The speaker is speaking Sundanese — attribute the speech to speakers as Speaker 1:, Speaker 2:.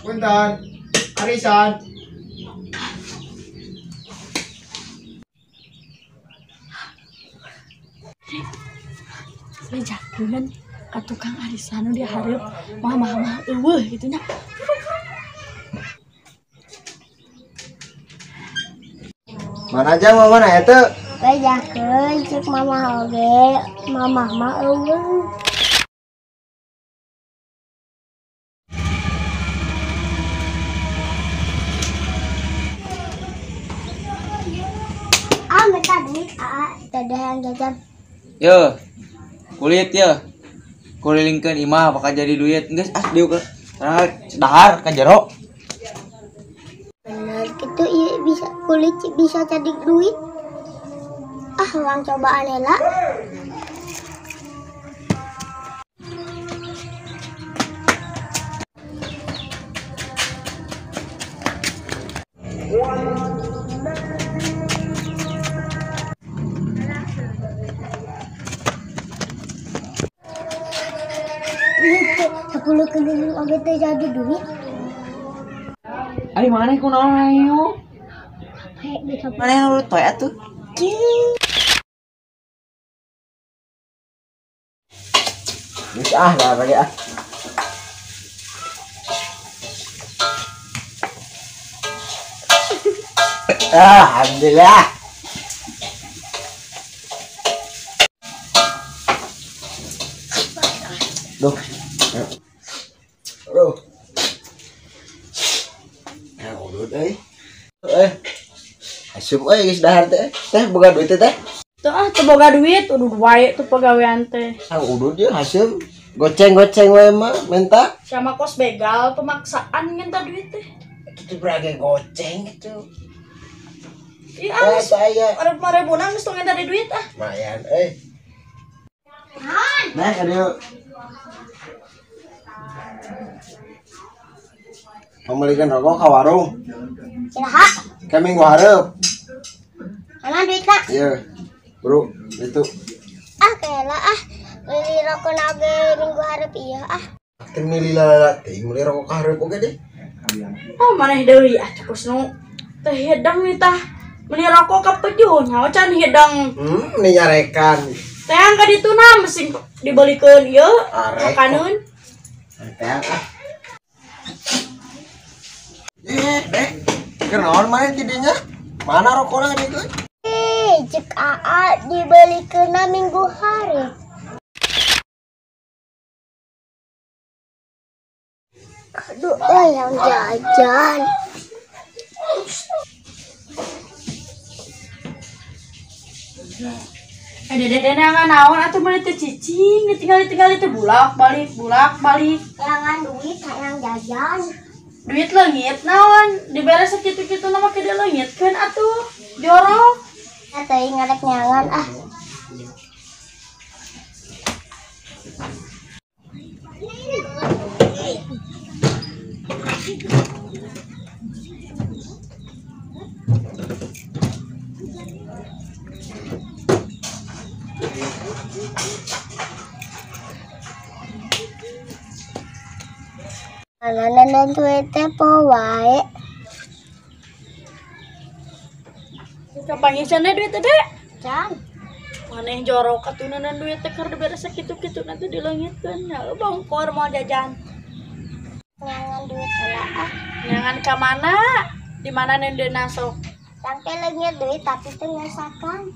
Speaker 1: Punten. Arisan.
Speaker 2: Bejakeun ka tukang arisan nu dihareup mah mah eueuh kitu nya.
Speaker 1: Mana aja mama na eta?
Speaker 3: Bejakeun cek mama oge, mama mah eueuh. Ah, minta duit, ah, tadi yang jajan.
Speaker 4: Yo, kulit ya. Kulilingkeun imah bakal jadi duit. Geus ah diuk dahar ka jero.
Speaker 3: Bener gitu iya bisa kulit bisa jadi duit. Ah, urang cobaan heula. Sepuluh keliling oge teh jadi duit.
Speaker 4: Ari maneh kunaon ayo?
Speaker 3: Capek bisa.
Speaker 4: Maneh nurut toy atuh.
Speaker 1: Geus ah lah bagi ah. Alhamdulillah. Duh. Aduh. Ya udud euy. Asup euy geus dahar teh. Teh boga duit teh.
Speaker 2: Tuh ah teu boga duit, udud wae tuh pagawean teh.
Speaker 1: Ah udud ye haseum. Goceng-goceng wae mah menta.
Speaker 2: Sama kos begal pemaksaan minta duit teh.
Speaker 1: Itu berage goceng gitu.
Speaker 2: Iya, saya. Arep marebuna geus tong minta duit ah.
Speaker 1: Lumayan euy. Nah, aduh. Pembelikan rokok ke warung.
Speaker 3: Iraha.
Speaker 1: Ke minggu hareup.
Speaker 3: Mana duitna?
Speaker 1: Iya. Bro, itu.
Speaker 3: Ah, kela ah. Beli rokok nage minggu hareup ieu ah.
Speaker 1: Teu meuli lalala teh, meuli rokok ka hareup oge deh.
Speaker 2: Oh, maneh deui ah kusnu. Teh hidang nih tah. Meuli rokok ka pejuh nyawa can hidang.
Speaker 1: Ni nyarekan.
Speaker 2: Teh ka ditu na mesing dibelikeun ieu makaneun.
Speaker 1: Teh ah. Kenaon maneh tidinya? Mana rokokna dieu?
Speaker 3: Cek aa dibelikeunna minggu hareup. Aduh, yang jajan.
Speaker 2: Dede nangan naon atuh meuli teh cicing, ditinggal-tinggal itu bulak-balik, bulak-balik.
Speaker 3: Jangan duit, hayang jajan.
Speaker 2: Duit leungit naon, dibere sakitu-kitu na make dileungitkeun atuh. Jorok.
Speaker 3: Atuh ngarek nyangan ah. Mana duit teh po wae.
Speaker 2: Kapanggih cenah duit teh, Dek?
Speaker 3: Can.
Speaker 2: Maneh jorok atuh neunan duit teh keur dibere sakitu-kitu nanti dileungitkeun. Ya bongkor mau jajan.
Speaker 3: Nyangan duit heula ah.
Speaker 2: Nyangan ka mana? Di mana neundeunna sok?
Speaker 3: Sampai leungit duit tapi teu ngasakan.